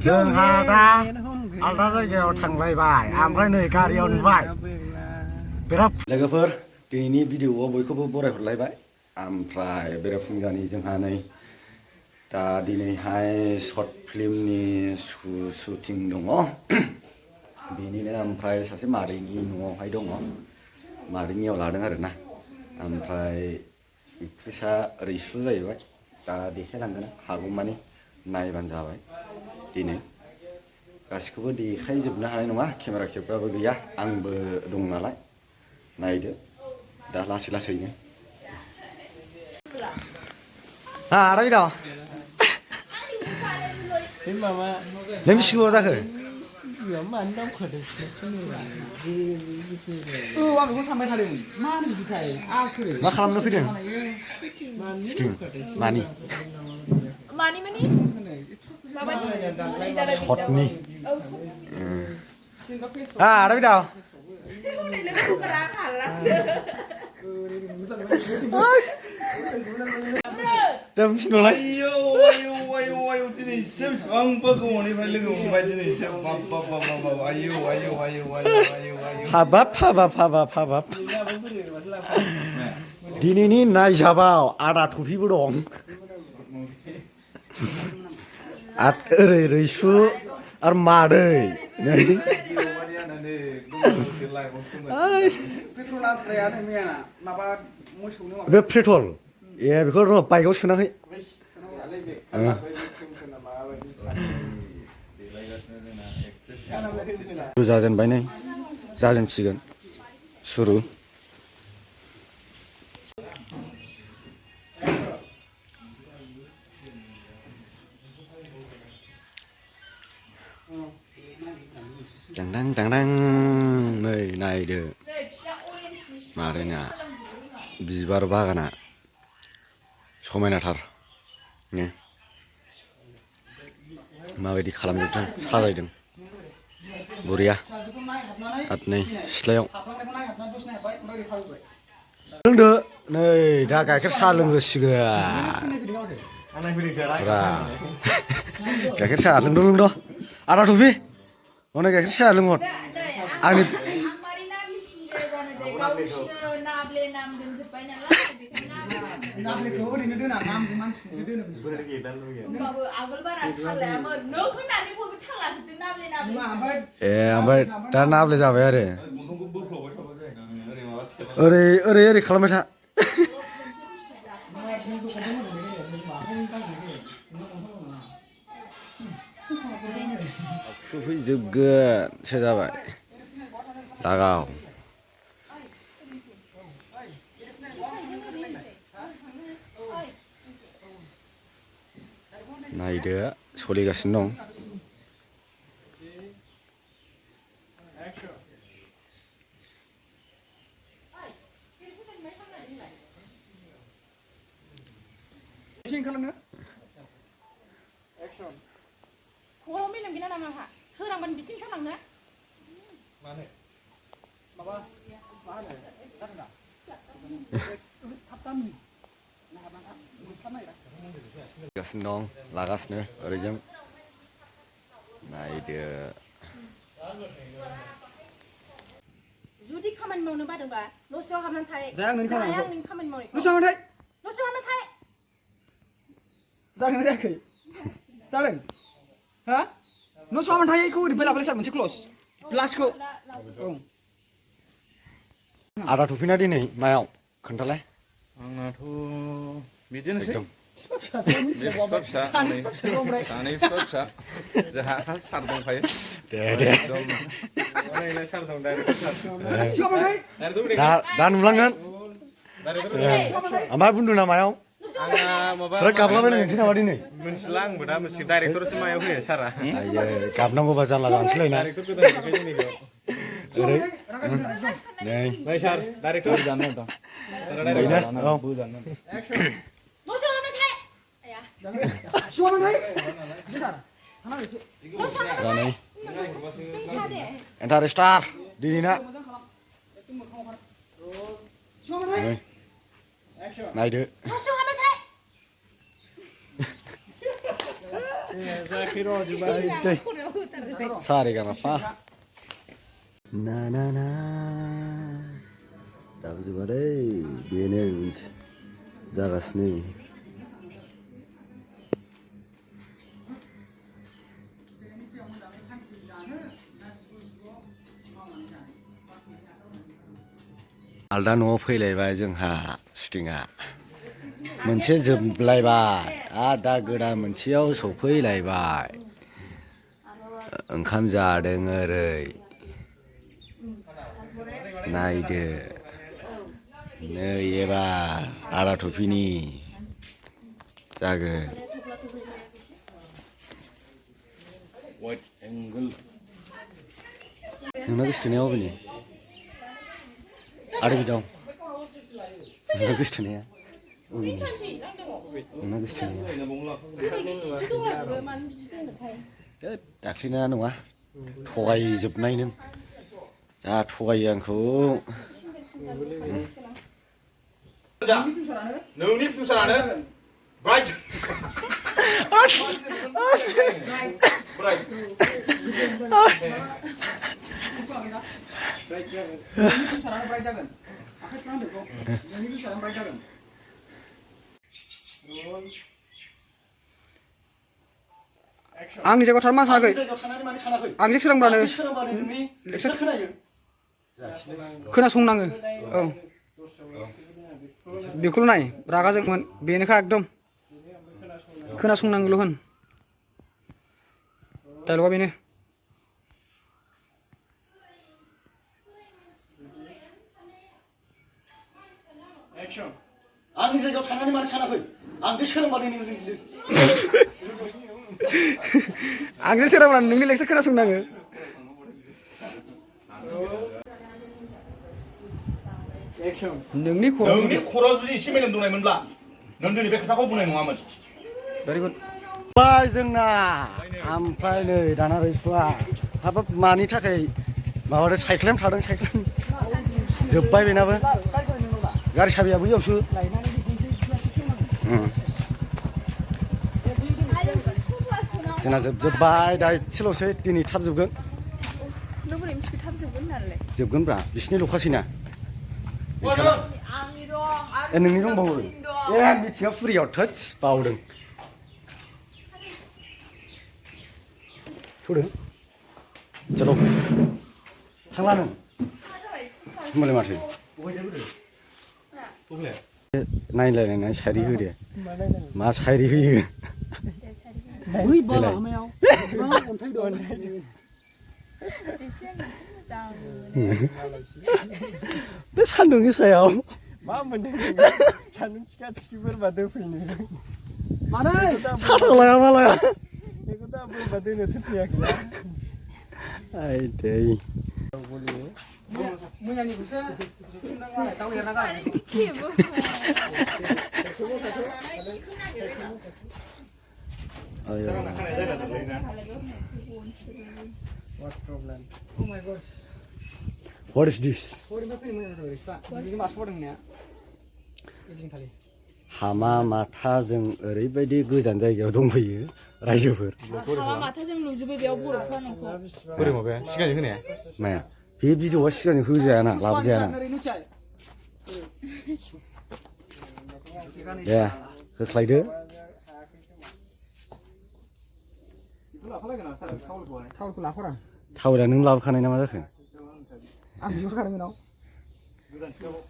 जोंहा दा आलदा जायगायाव थांलायबाय ओमफ्राय नै गारियाव नुबाय बिराद लोगोफोर दिनैनि भिडिअआव बयखौबो बरायहरलायबाय ओमफ्राय बेरे फुंजानि जोंहा नै दा दिनैहाय शर्ट फिल्मनि शुटिं दङ बेनिनो ओमफ्राय सासे मादैनि न'आवहाय दङ मादैनियाव लादों आरोना ओमफ्राय एक्ट्रेसा रैसु जाहैबाय दा देखायलांगोन हागौमानि नायबानो जाबाय दिनै गासिखौबो देखायजोबनो हानाय नङा केमेरा खेबग्राबो गैया आंबो दं नालाय नायदो दा लासै लासैनो आदा बिदा नों बेसेबां जाखो मानो दावखोदों आं बेखौ सानबाय थादों मानो बिदिथाय मा खालामनो फैदों मानि शर्टनि आदा बिदा दा मिथिनोलाय आयौ दिनैसो बेसेबांबा गोबावनिफ्राय लोगो मोनबाय दिनैसो हाबाब दिनैनि नायजाबाव आदा टफिबो दं ओरै रैसु आरो मादै बे पेट्रल ए बेखौ र' बाइकआव सोनाखै जाजेनबाय नै जाजेनसिगोन सुरु दांदां नै नायदो मादैना बिबार बागाना समायनाथार ने माबायदि खालामजोबदों साजायदों बुरिया आरो नै सिथ्लायाव लोंदो नै दा गाइखेर साहा लोंग्रोसिगोन फुरा गाइखेर साहा लोंद' आदा टफि हनै गाइखेर साहा लोंहर आंनि नाब्लेखौ ओरैनो दोना नामजों मानसिजोंसो दोनो होमबाबो आगोल बारा थाल लायामोन नों होननानै बयबो थाल लाजोबदों नाब्ले ओमफ्राय दा नाब्ले जाबाय आरो ओरै खालामबाय था फैजोबगोनसो जाबाय लागाव नायदो सोलिगासिनो दं खर'आव मेलेम गैला नामा आंहा सोरांबानो बिथिं खालामनो मानो माबा मा होनो जादोंना थाब दामि गासिनो दं लागासिनो ओरैजों नायदो जुदि खामानि मावनो बादोंबा न' सिङाव हाबनानै थाय जाया आंनि खामानि मावनायखौ न' सिङाव थाय जादों जायाखै जादों हा न' सिङाव थायखौ ओरैनिफ्राय लाबोलाय सार मोनसे क्लस ग्लासखौ आदा टफिना दिनै मायाव खोन्थालाय आंनाथ' बिदिनोसै फिसा सानै फिसा जोंहा सार दंखायो दे दा नुलांगोन ओमफ्राय बुंदों ना मायाव आंना माबा गाबलाबायनो मोनसै नामा दिनै मोनथिला आंबो दा मोनसे डाइरेक्टरसो मायाव फैयो सारा गाबनांगौबा जानला जानसैलायना ओरै नै सार डाइरेक्टर जानो दं एन्टार स्टार दिनैना नायदो सारेगामापा ना ना ना दाबो जोबा दै बेनो जागासिनो आलदा न'आव फैलायबाय जोंहा शुटिंआ मोनसे जोबलायबाय आरो दा गोदान मोनसेयाव सफैलायबाय ओंखाम जादों ओरै नायदो नै एबार आदा थफिनि जागोन नोंना गोसोथोनाया अबेनि आरो बिदं नोंना गोसोथोनाया अबेनि नोंना गोसोथोनाया दाख्लैना नङा थगायजोबनाय नों जा थगायो आंखौ नोंनि फिउचारानो ब्राइट आंनि जायगायाव थानो मा सानाखै आंजों सोरांब्लानो खोनासंनाङो औ बेखौल' नाय रागा जोंमोन बेनोखा एकदम खोनासंनांगौल' होन डायलगा बेनो आंनि जायगायाव थानानै मानो सानाखै आं बे सोरांबानो आंजों सोरांब्लानो नोंनि लेक्सार खोनासंनाङो नोंनि खर'आव जुदि एसे मेलेम दंनायमोनब्ला नों दिनै बे खोथाखौ बुंनाय नङामोन भेरि गुड बाय जोंना ओमफ्राय नै दाना रैसुआ हाबाब मानि थाखाय माबादों साइख्लेम थादों साइख्लेम जोब्बाय बेनाबो गारि साबिया बैयावसो जोंना जोबजोब्बाय दा एसेल'सै दिनै थाब जोबगोन जोबगोनब्रा बिसिनि ल'खासैना नोंनि दंबावो मिथिङा फुरियाव थोस बावदों थौदों चलो थांला नों होमबालाय माथो नायलायलायनाय सायरि होदो मा सायरि होयो बे सान्दुंनि सायाव मा मोनदों सान्दुं थिखा थिखि बोरबा दोफैनो माने साथा लाया मा लाया बेखौ दा बोरबा दोनो थोफैयाखैना आइ दै मैयानिखौसो दाउ एरना What problem? Oh my gosh. What is this? हामा माथाजों ओरैबायदि गोजान जायगायाव दंफैयो रायजोफोर हामा माथाजों नुजोबो बेयाव बर'फ्रा नोंखौ बोरै माबाया सिगांजों होनाया माया बे भिडिअ'आ सिगांजों होजायाना लाबोजायाना दे होख्लायदो थावरा नों लाबोखानाय ना मा जाखो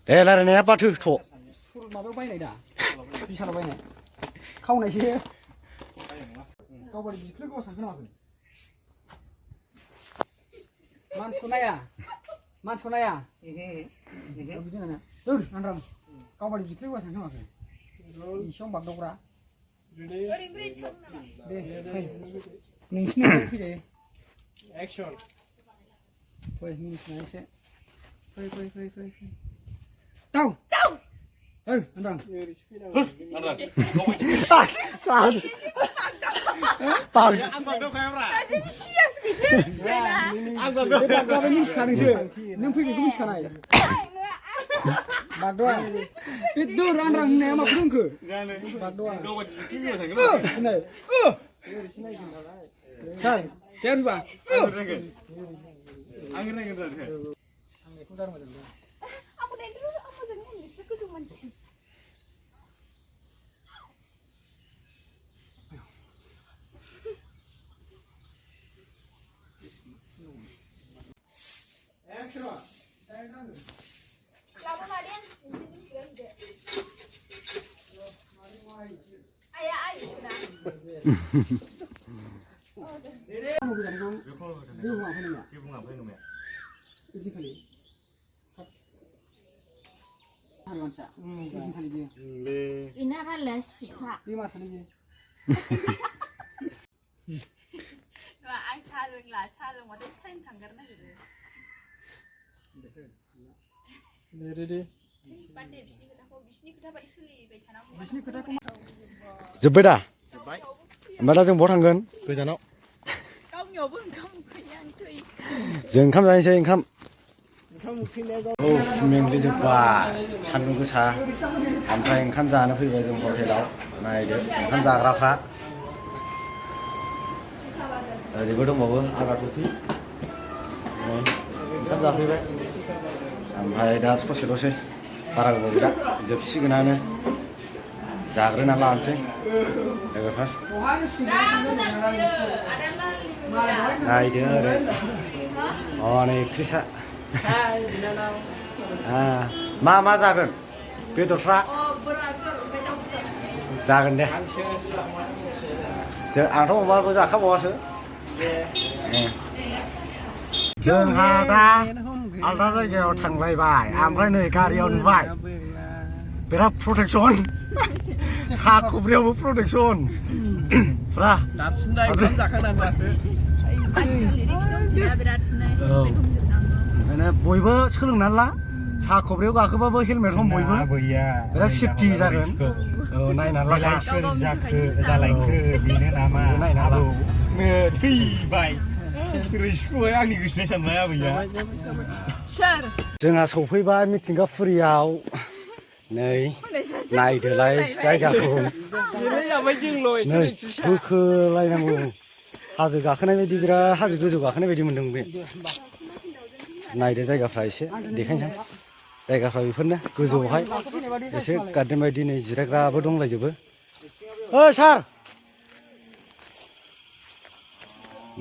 दे रायलायनाया बाथो थ' माबायाव बायनाय दा बिसालाव बायनाय खावनायसो गावबारि बिख्लो गाव सानखोनामाखै मानसिखौ नाया बिदि होना आन्राम गावबारि बिख्लो गाव सानखोनामाखै इसेयाव बागदावग्रा दे फै नोंसिनि न'आव फैजायो Action. फै मिनिसना एसे फै दाउ आन्राम मिथिखादोंसो नों फैनायखौ मिथिखानाय बागद'आ बे दर आन्राम होननाया माखौ रोंखो बागद'आ सार दे होनबा आं रोंगोन आं बेखौ गार मोजां आंबो नायनो आं मोजाङै नायनो नोंसिना गोजौ मानसि लाबो मादै आं सिनजों मिथिगौ आया आइखौना Ina kan les kita. Wah, ang salung lah, salung. Ada time tanggar na gitu. दे Pati bisni kita kau bisni kita balik suli, baik tanam. बिसोरनि खोथाखौ जोब्बाय दा ओमफ्राय दा जों बहा थांगोन गोजानाव Kau nyoba kau yang tu. जों ओंखाम जानोसै ओंखाम ओंखाम उखैनाया मेंग्लिजोब्बाय सान्दुं गोसा ओमफ्राय ओंखाम जानो फैबाय जों हटेलाव नायदो ओंखाम जाग्राफ्रा ओरैबो दंबावो आगा टफि ओंखाम जाफैबाय ओमफ्राय दा ससेल'सै बारा गोबाव गैला जोबसिगोनानो जाग्रोना लानोसै लोगोफोर नायदो ओरै हनै एक्ट्रिसा मा जागोन बेदरफ्रा जागोन दे आंथ' अमाबो जाखाबावासो जोंहा दा आलदा जायगायाव थांलायबाय ओमफ्राय नै गारियाव नुबाय बिराद प्रटेकसन सा खब्रैयावबो प्रटेकसन फुरा नारसिननाय ओंखाम जाखांनानै दासो ओंखायनो बयबो सोलोंनानै ला सा खब्रैयाव गाखोबाबो हेलमेट हम बयबो बिराद सेफटि जागोन औ नायनानै ला सोर जाखो जालायखो बेनो नामा आबौ थैबाय रैसुखौहाय आंनि गोसोनाय सानबाय आबैया Sir. जोंहा सफैबाय मिथिंगाफुरियाव नै नायदोलाय जायगाखौ नै खोखोलायनांगौ हाजो गाखोनाय बायदि बिराद हाजो गोजौ गाखोनाय बायदि मोन्दों बे नायदो जायगाफ्रा एसे देखायनोसै जायगाफ्रा बेफोरनो गोजौआवहाय एसे गार्डेन बायदि नै जिरायग्राबो दंलायजोबो ओइ सार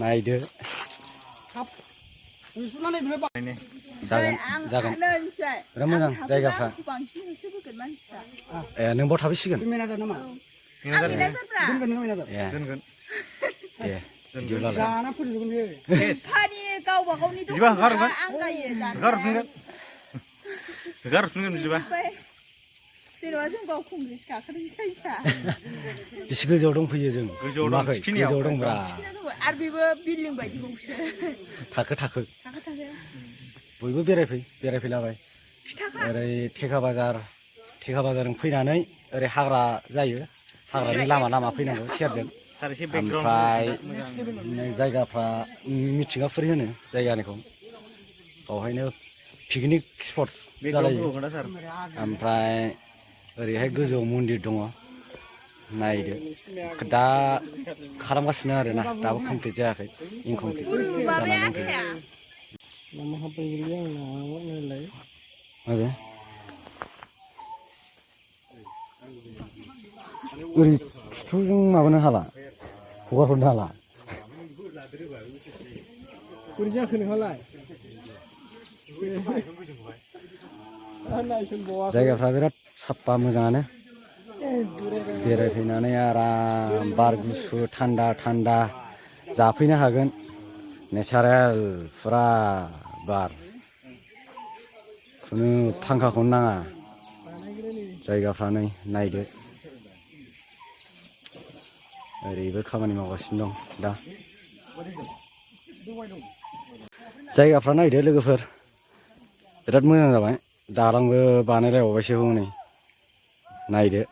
नायदो जागोन बिराद मोजां जायगाफ्रा ए नों बाव थाफैसिगोन ए बिदिब्लालाय बेसे गोजौआव दंफैयो जों नुवाखै गोजौआव दंब्रा थाखो बयबो बेरायफैलाबाय ओरै थेखा बाजारजों फैनानै ओरै हाग्रा जायो हाग्रानि लामा फैनांगौ सेरजों ओमफ्राय जायगाफ्रा मिथिंगाफुरि होनो जायगानिखौ बावहायनो पिकनिक स्पट जालायो ओमफ्राय ओरैहाय गोजौआव मन्दिर दङ नायदो दा खालामगासिनो आरोना दाबो कमप्लिट जायाखै इनकमप्लिट जानानै दंथ'यो ओरैथ' जों माबानो हाला हगारहरनो हाला बोरै जाखो नोंहालाय जायगाफ्रा बिराद साफा मोजाङानो बेरायफैनानै आराम बार गुसु थान्दा जाफैनो हागोन नेचारेल फुरा बार खुनु फांखाखौनो नाङा जायगाफ्रा नै नायदो ओरैबो खामानि मावगासिनो दं दा जायगाफ्रा नायदो लोगोफोर बिराद मोजां जाबाय दालांबो बानायलायबावबायसो हनै नायदो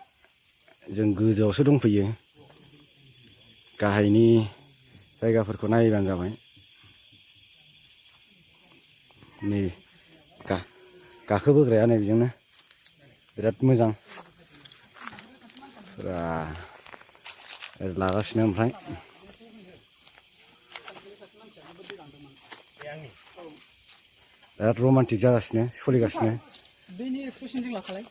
जों गोजौआवसो दंफैयो गाहायनि जायगाफोरखौ नायबानो जाबाय नै गाखोबोग्राया नै बेजोंनो बिराद मोजां फुरा लागासिनो ओमफ्राय बिराद रमान्टिक जागासिनो सोलिगासिनो दैनि एक्सप्रेसनजों लाखालाय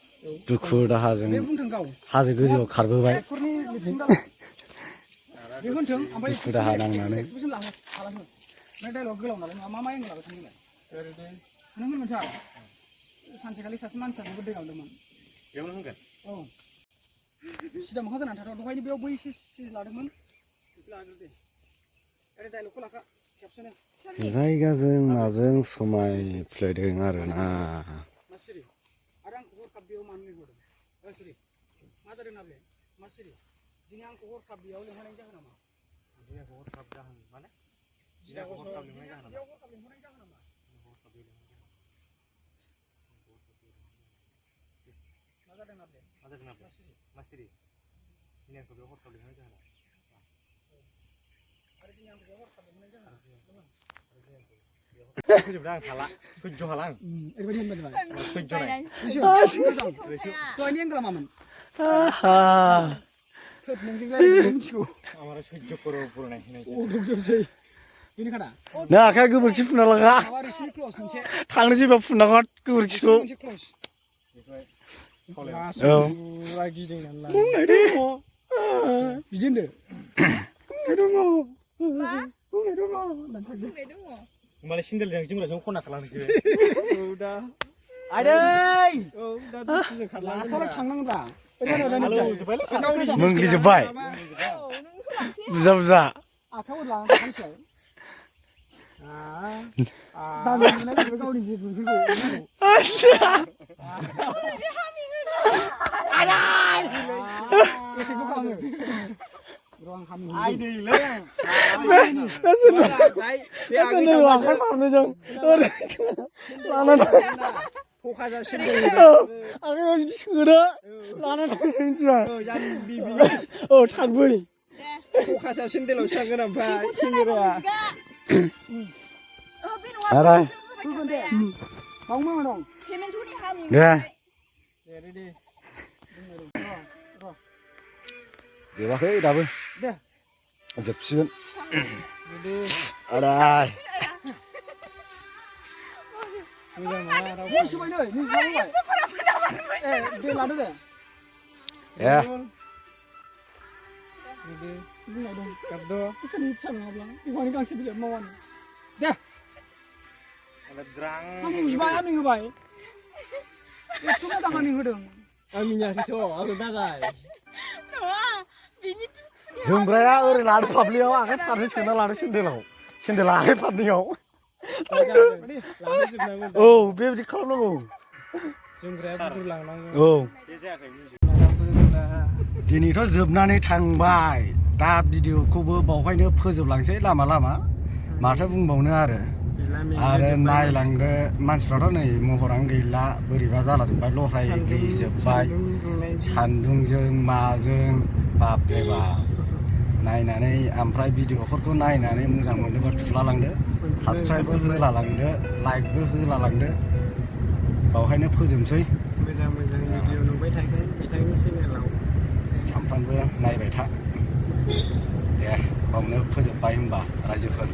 दुखु दाहाजों बे बुंथों गाव हाजो गोजौआव खारबोबाय एक्टरनि लिपसिं दालाय बे होनथों ओमफ्राय दुखु दाहा नांनानै एक्सप्रेसन लाहो खालामहो ओमफ्राय डायलग गोलाव नालाय मा एंगल लाबाय थांदोंलाय ओरैनो नों होनगोन सार सानसेखालि सासे मानसिया नोंखौ दै गांदोंमोन बेयावनो होनगोन औ सिदा मोखां जानानै थाथ' दहायनो बेयाव बै एसे लादोंमोन बेखौ लाग्रो दे ओरै डायलगखौ लाखा खेबसेनो जायगाजों नाजों समायफ्लेदों आरोना मा सिरि आरो आंखौ हरखाब बेयाव मानो लिंहरदों सिरि मा जादों नाब्ले मा सिरि दिनै आंखौ हरखाब बेयाव लिंहरनायनि जाहोना मा दिनै हरखाब जाहोन माने दिनै हरखाब लिंनाय जाहोन बेयाव हरखाब लिंहरनायनि जाहोना मा मा जादों नाब्ले मा सिरि दिनै आंखौ बेयाव हरखाब लिंनाय जाहोन आरो दिनै आंखौ बेयाव हरखाब लिंहरनायनि जाहोना फोजोबदों आं हाला सैज' हाला आं ओरैबायदि होनबाय सैज' नाय दहायनि एंगला मामोन थोद नोंजों रायज्लायनो मिथिगौ आमारा सैज' खर' फुरनाय दंजोबसै बेनिखादा नों आखाया गोबोरखि फुना लागा माबा रिसिनि क्लस मोनसे थांनो जेबो फुनांगौ गोबोरखिखौ मोनसे क्लस औ गिदिं नालाय बुंनाय दङ बिदि होनदो बुंनाय दङ होमबालाय सिन्देलजों जोमग्राजों खना खालामनोसै औ दा आदै औ दा दुखुजों खारला लास्टाव थांनांगौब्रा मोंग्लिजोब्बाय बुजा बुजा आखायाव लानानै थांसै दामि नुनाय गावनि जिबुफोरखौ गोसोखौ खालामो रं हामि आइदैलै आखाइ फारनैजों ओरै लानानै फखाजासिम आखाइयाव बिदि सोदो लानानै थांसै औ थांबै फखाजा सेन्देलाव सांगोन ओमफ्राय सेंग्राया आराय फैगोन दे मावनो दं दे रेडि जोबाखै दाबो दे जोबसिगोन रेडि आराय मोजां नङा राव सोबाय नै नों खालामबाय ए दे लादो दे ए रेडि बुंनाय दं गाबद' इसोरनि इच्छा नङाब्ला बेखौनो गांसे बिजाब मावानो दे आं बुजिबाय आं होबाय एथ' मोजां आं होदों आं मिनियाखैथ' आं दाजाय जोमग्राया ओरै लादो फाफ्लियाव आखाइ फारनै सोना लादो सेन्देल आखाइ फारनैयाव औ बेबायदि खालामनांगौ जोमग्राया बुद्रु लांनांगौ औ दिनैथ' जोबनानै थांबाय दा भिडिअखौबो बावहायनो फोजोबलांसै लामा लामा माथो बुंबावनो आरो नायलांदो मानसिफ्राथ' नै महरानो गैला बोरैबा जालाजोब्बाय लह्रायग्लिजोब्बाय सान्दुंजों माजों बापरे बाप नायनानै ओमफ्राय भिडिअफोरखौ नायनानै मोजां मोनदोंबा थुलालांदो साबस्क्राइबबो होलालांदो लाइकबो होलालांदो बावहायनो फोजोबसै मोजां भिडिअ नुबाय थागोन बिथांनि चेनेलाव सानफ्रामबो नायबाय था दे बावनो फोजोबबाय होनबा रायजोफोर